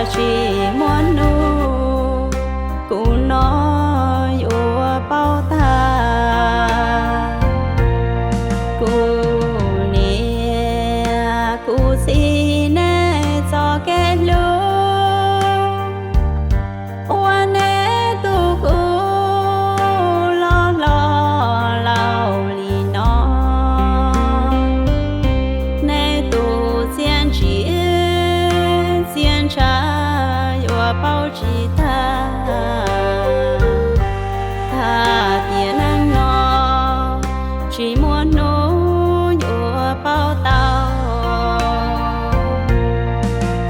Tsis muaj hnub kuv no yuav paub tag. Kuv niam kuv txiv nej txoj kev hlub uas nej tu kuv los hlob laus li no, nej tus txiaj ntsig txiaj ntshav yuav paub tsis tag. Hais tias neej no tsis muaj hnub yuav paub tau.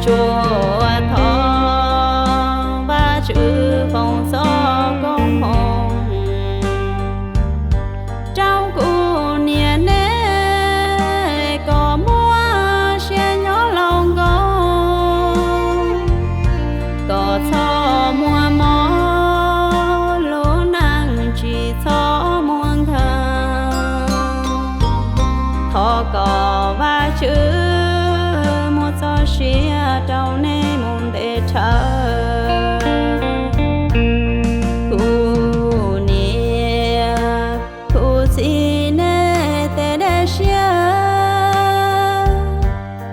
Tsuas thov Vajtswv foom txoj koob hmoov rau kuv niam nej kom muaj siab nyob laus nkoos, kom txhob muaj mob lub neej tsis txhob muaj nkeeg. Thov kom Vajtswv muab txoj sia rau nej mus ntev dhawv. Kuv niam kuv txiv nej tej dej siab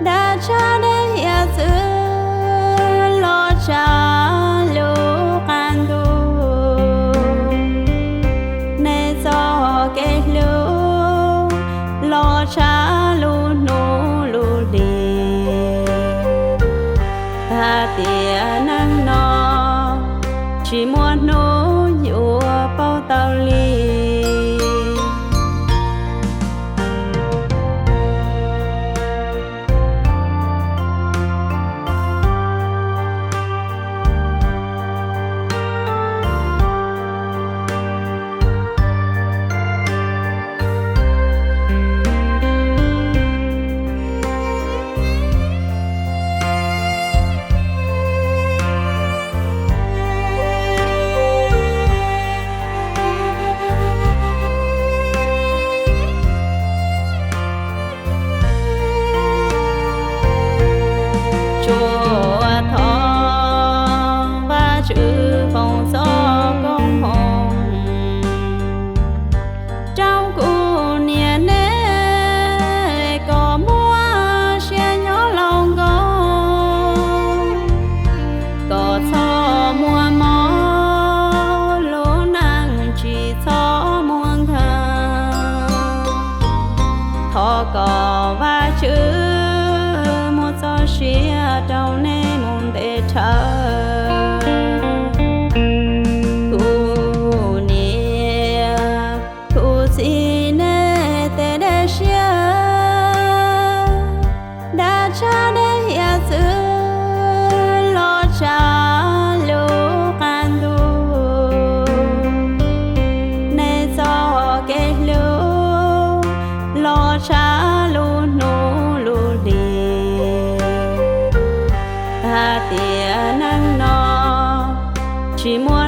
dab tshaj dej hiav txwv los tshaj lub qab ntuj, nej txoj kev hlub los tshaj lub hnub lub hli. Hais tias neej no tsis muaj hnub yuav paub tau li. Tsuas thov Vajtswv foom txoj koob hmoov rau kuv niam nej kom muaj siab nyob laus nkoos, kom txhob muaj mob lub neej tsis txhob muaj nkeeg. Thov kom Vajtswv muab txoj sia rau nej mus ntev dhawv. Kuv niam kuv txiv nej tej dej siab dab tshaj dej hiav txwv los tshaj lub qab ntuj, nej txoj kev hlub los tshaj lub hnub lub hli. Hais tias neej no tsis muaj